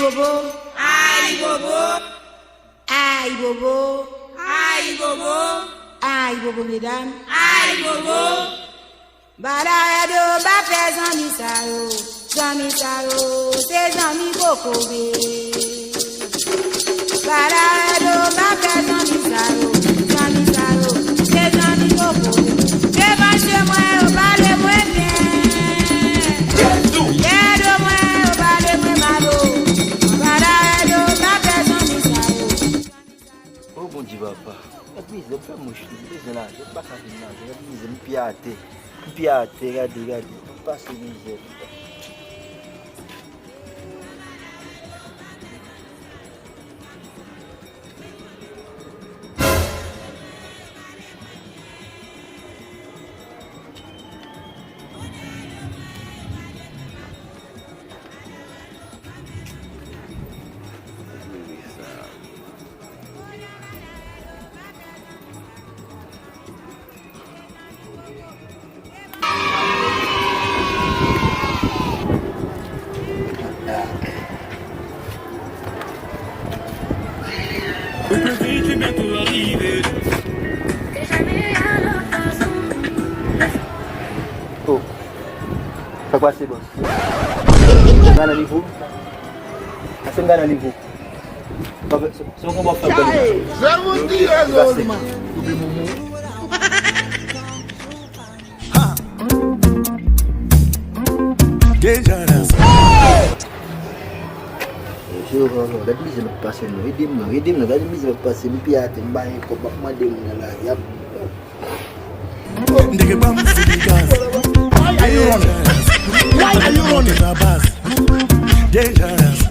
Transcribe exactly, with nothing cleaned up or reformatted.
Bobo. Ay bobo. Ay bobo. Ay bobo. Ay bobo medam. Ay bobo. Bala rèd o, pa fè zanmi sa yo. Zanmi sa yo, se zanmi kokobe. Bala rèd o, pa fè zanmi sa yo. Zanmi sa yo, se zanmi kokobe. Devan je mwen yo, pale mwen byen. Rèd o mwen yo, pale mwen mal o. Bala rèd o, pa fè zanmi sa yo. O Bondye papa, gad mizè, m fè mouch tou, m bezwen lajan, m pa ka jwenn lajan, gad mizè, m pye atè, m pye atè, gade, gade, m pase mizè. Oh. Sa k pase, bòs? Sa nan nivo? Ase m nan nivo. Se yon konba w fè m gade. Sa moun ki rezolman. Deja dans. Jewova, gad mizè m ap pase non. Ede m non, ede m non. Gad mizè m ap pase. M pye atè, m pa gen kòb, m ap mande moun nan lari. Nèg pa m fini gaz. Why are you running? Why are you running? Deja dans.